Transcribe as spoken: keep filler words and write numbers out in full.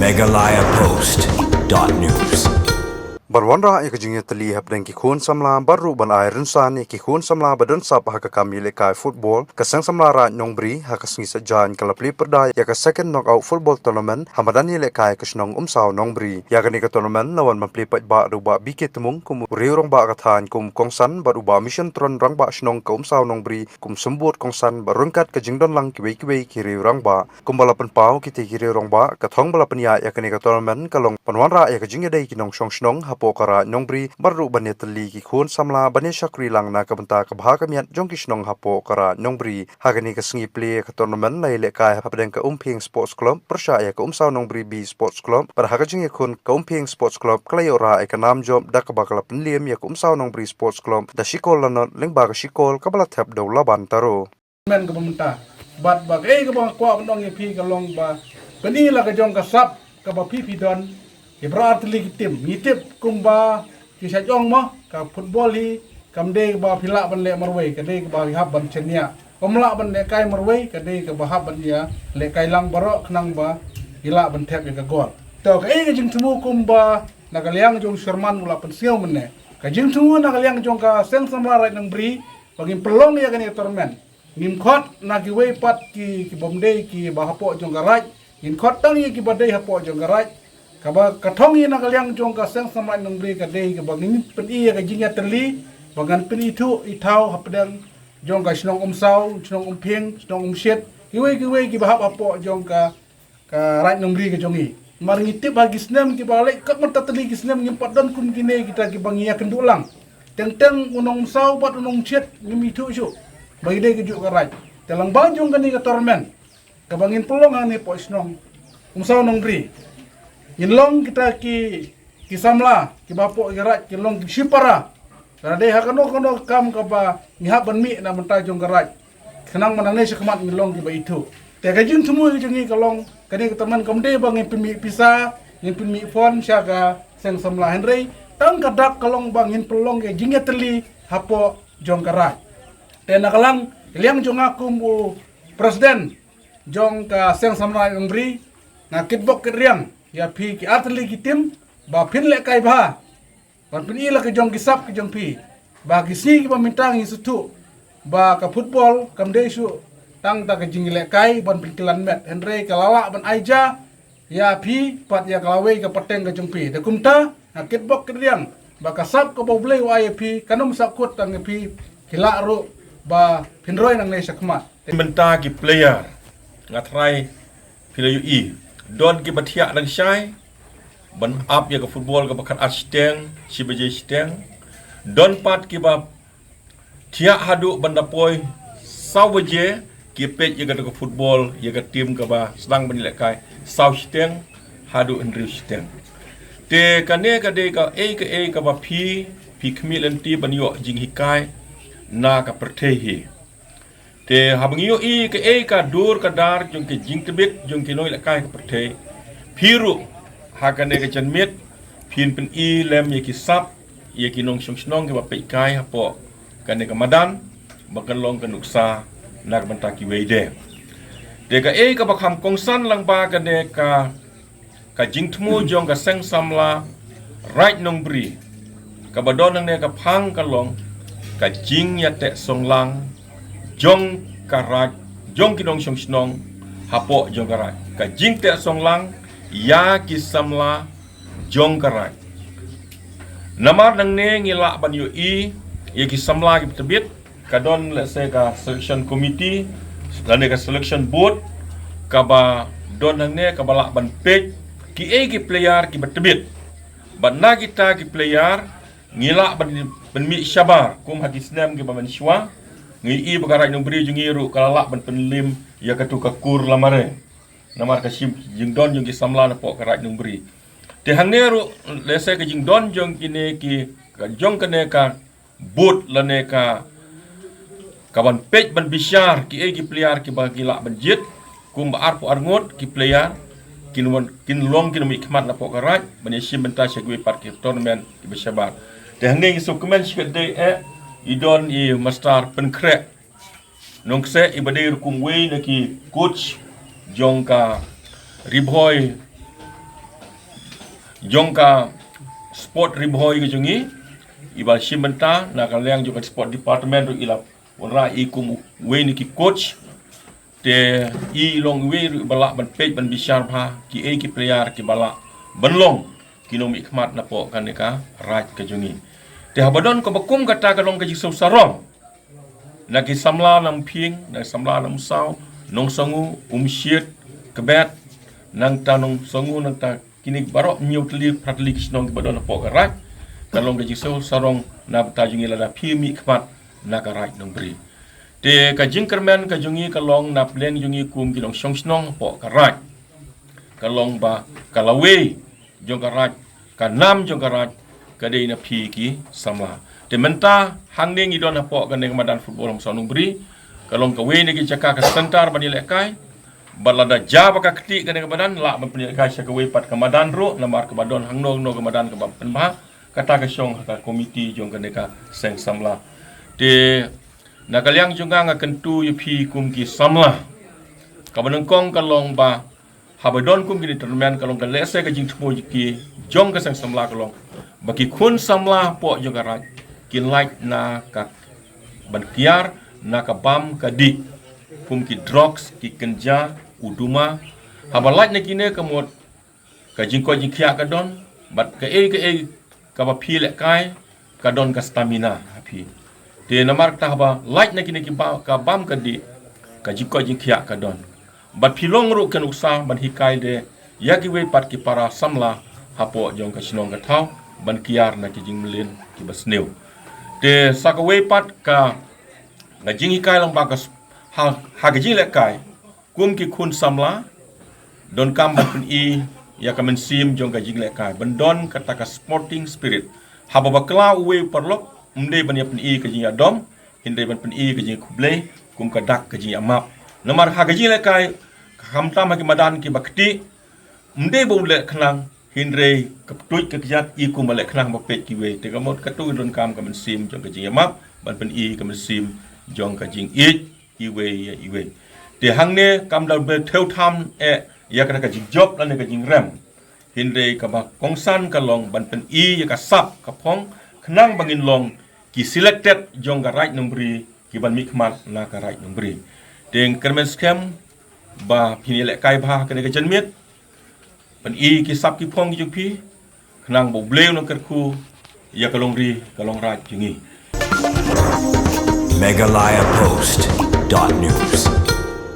Meghalaya Post dot news. Ban wanrah ïa ka jingïatylli hapdeng ki khun samla bad ruh ban ai rynsan ïa ki khun samla ba don sap ha ka kam ïalehkai football, ka Seng Samla Raid Nongbri ha ka sngi Saitjaiñ ka la plie pyrda ïa ka second knockout football tournament ha madan ïalehkai ka shnong Umsaw Nongbri. Ïa kane ka tournament la wan ban plie paidbah da u Bah B K Tmung kum u riew rangbah ka thaiñ kum kongsan bad u Bah Mission Tron rangbah shnong ka Umsaw Nongbri kum symbud kongsan bad ryngkat ka jingdon lang kiwei kiwei ki riew rangbah. Kumba la pynpaw, kita ki riew rangbah ka thong ba la pynïaid ïa kane ka tournament ka long ban wanrah ïa ka jingïadei ki nongshong shnong hapoh ka Raid Nongbri bad ruh ban ïatylli ki khun samla ban ïashakri lang na ka bynta ka bha ka miat jong ki shnong hapoh ka Raid Nongbri. Ha kane ka sngi plie ka tournament la ïalehkai hapdeng ka Umphing Sports Club pyrshah ïa ka Umsaw Nongbri B Sports Club, bad ha ka jingïakhun ka Umphing Sports Club ka la ïoh rah ïa ka nam jop da kaba ka la pynliem ïa ka Umsaw Nongbri Sports Club da shi kol la nod lyngba ka shi kol kaba la thep da u Laban Taro. Men kaba mynta. Bad ba kaei kaba nga kwah ban ong ïa phi ka long ba pyni la ka jong ka sap kaba phi phi don. Ïa baroh artylli ki tim ngi tip kumba ki shait ong mo, ka football hi kam dei kaba phi lah ban leh marwei, ka dei kaba phi hap ban shaniah. Ym lah ban lehkai marwei, ka dei kaba hap ban ïalehkai lang baroh khnang ba phi lah ban thep ïa ka gol. To kaei ka jingthmu kumba na ka liang jong Sherman u la pynsngew mynne, ka jingthmu na ka liang jong ka Seng Samla Raid Nongbri ba ngin pynlong ïa kane ka tournament. Ngim khot na kiwei pat ki, ki bym dei kiba hapoh jong ka Raid. Ngin khot tang ïa kiba dei hapoh jong ka Raid. Kaba ka thong ïa na ka liang jong ka Seng Samla Raid Nongbri ka dei kaba ngin pyni ïa ka jingïatylli ba ngan pyni thuh i thaw hapdeng jong ka shnong Umsaw, shnong Umphing, shnong Umshit, kiwei kiwei kiba hap hapoh jong ka ka Raid Nongbri ka jong ngi. Mar ngi tip ha ki snem kiba leit, kat mynta tylli ki snem ngim pat don kum kine kita kiba ngi ïakynduh lang. Teng teng u nong Umsaw bad u nong Umshit ngim ithuh shuh ba ngi dei kajuh ka Raid. Te lyngba jong kane ka tournament kaba ngin pynlong hangne hapoh shnong Umsaw Nongbri, ngin long kita ki ki samla kiba hapoh ka Raid ki long ki shipara. Lada dei ha kano kano ka kam kaba ngi hap ban mih na bynta jong ka Raid, khnang ba nangne shakhmat ngin long kiba ithuh. Te ka jingthmu ka jong ngi ka long kane ka tournament kam dei ba ngin pynmih pisa, ngin pynmih fund sha ka Seng Samla, hynrei tang ka dak ka long ba ngin pynlong ka jingïatylli hapoh jong ka Raid. Te na ka liang, ka liang jong nga kum u president jong ka Seng Samla Nongbri, nga kitbok kitrwiang ïa phi ki artylli ki tim ba phin lehkai bha ban pyni la ka jong ki sap ka jong phi. Ba ki sngi kiba mynta ngi sngewthuh ba ka football kam dei shuh tang da ka jinglehkai ban pynkylla met, hynrei ka la lah ban ai ja ïa phi pat ïa ka lawei ka pateng ka jong phi. Da kumta nga kitbok kitrwiang ba ka sap kaba U Blei u ai ïa phi kan ym sahkut tang ïa phi, ki lah ruh ba phin roi nangne shakhmat. Te mynta ki player, nga tharai phi la ïohi, don kiba thiah dang shai ban ap ïa ka football kaba khatar shiteng, shi baje shiteng. Don pat kiba thiah haduh ban da poi saw baje, ki peit ïa kata ka football, ïa ka tim kaba sdang ban lehkai saw shiteng haduh hynriew shiteng. Te kane ka dei kaei kaei kaba phi, phi khmih lynti ban ïoh jinghikai na ka pyrthei hi. Te haba ngi ïohi kaei ka dur ka dar jong ka jingtbit jong ki nonglehkai ka pyrthei, phi ruh ha kane ka janmiet phin pyni lem ïa ki sap, ïa ki nongshong shnong kiba peit kai hapoh kane ka madan ba kan long ka nuksa na ka bynta kiwei de. Te kaei kaba kham kongsan lyngba kane ka ka jingthmu jong ka Seng Samla Raid Nongbri kaba don hangne ka phang ka long ka jingïateh song lang jong ka Raid, jong ki nongshong shnong hapoh jong ka Raid, ka jingteh song lang ïa ki samla jong ka Raid. Namar nangne ngi lah ban ïohi ïa ki samla kiba tbit, ka don, let's say, ka selection committee lane ka selection board kaba don hangne kaba lah ban peit kiei ki player kiba tbit. Bad na kita ki player ngi lah ban, ban mih shabar kum ha ki snem kiba mynshuwa. Ngi i ba ka Raid Nongbri jong ngi ruh ka la lah ban pynliem ïa katu ka kur lamare namar ka shim jingdon jong ki samla napoh ka Raid Nongbri. Te hangne ruh, let's say, ka jingdon jong kine ki, ka jong kane ka board lane ka, ka ban peit ban bishar kiei ki player kiba ki lah ban jied, kumba arphew arngut ki player kin wan, kin long kin mih khmat napoh ka Raid ban ïashim bynta sha kiwei pat ki tournament kiba shabar. Te hangne ngi sngewkmen shikatdei eh i don i Master Pynkhreh Nongkseh, iba dei ruh kum uwei na ki coach jong ka Ri Bhoi jong ka sport Ri Bhoi ka jong ngi, i ba shim bynta na ka liang jong ka sport department ruh i la wanrah i kum uwei na ki coach. Te i long uwei ruh ba lah ban peit ban bishar bha ki ei ki player ki ba lah ban long ki nongmihkhmat na poh kane ka raid ka jong ngi. Te haba don kaba kum kata ka long ka jingsngewsarong na ki samla Nongpying, na ki samla Nongsaw, Nongsangu, Umshiet, Kbet, nangta Nongsangu, nangta kine baroh hynñiew tylli phra tylli ki shnong ki ba don hapoh ka raid. Ka long ka jingsngewsarong na bynta jong ngi lada phi mihkhmat na ka raid Nongbri. Te ka jingkyrmen ka jong ngi ka long na pdeng jong ngi kum ki nongshong shnong hapoh ka raid, ka long ba ka lawei jong ka raid, ka nam jong ka raid ka dei na phi ki samla. Te mynta hangne ngi don hapoh kane ka madan football Umsaw Nongbri, ka long kawei na ki jaka ka centre ban ïalehkai. Bad lada jia ba ka ktieh kane ka madan, lah ban pynïalehkai sha kawei pat ka madan ruh, namar kaba don hangno hangno ka madan kaba pynbha, kata ka shong ha ka komiti jong kane ka seng samla. Te na ka liang jong nga, nga kyntu ïa phi kum ki samla, kaba nyngkong ka long ba haba don kum kine ki tournament, ka long ka lehse ka jingthmu jong ki jong ka seng samla ka long ba ki khun samla hapoh jong ka raid kin lait na ka ban kiar na ka bam ka dih, kum ki drugs, ki kynja, u duma. Haba lait na kine ka mut ka jingkoit jingkhiah ka don, bad kaei kaei kaba phi lehkai ka don ka stamina ha phi. Te namar kata haba lait na kine ki ba, ka bam ka dih, ka jingkoit jingkhiah ka don. Bad phi long ruh ka nuksa ban hikai de ïa kiwei pat ki para samla hapoh jong ka shnong ka thaw ban kiar na ki jingmlien ki ba sniew. Te sa kawei pat ka, ka jinghikai lang ba ka s-, ha, ha ka jinglehkai kum ki khun samla, donkam ban pyni ïa ka mynsiem jong ka jinglehkai, ban don kata ka sporting spirit. Haba bakla uwei u paralok, ym dei ban ïa pyni ka jingïadom, hynrei ban pyni ka jingkhublei kum ka dak ka jingïamap. Namar ha ka jinglehkai, khamtam ha ki madan ki ba ktieh, ym dei ba u leh khnang, hynrei ka ptuid ka kjat i kum ba leh khnang ba peit kiwei. Te ka mut katto ngi donkam ka mynsiem jong ka jingïamap ban pyni ka mynsiem jong ka jingïeit iwei ïa iwei. Te hangne kam da ba thew tham eh ïa kata ka jingjop lane ka jingrem, hynrei kaba kongsan ka long ban pyni ïa ka sap ka phong khnang ba ngin long ki selected jong ka raid Nongbri ki ban mihkhmat na ka raid Nongbri. Te nga kyrmen skhem ba phin ïalehkai bha kane ka janmiet, pyni ki sap ki phong ki jong phi, khnang ba U Blei un nang kyrkhu ïa ka longri ka longraid jong ngi. Meghalaya Post dot news.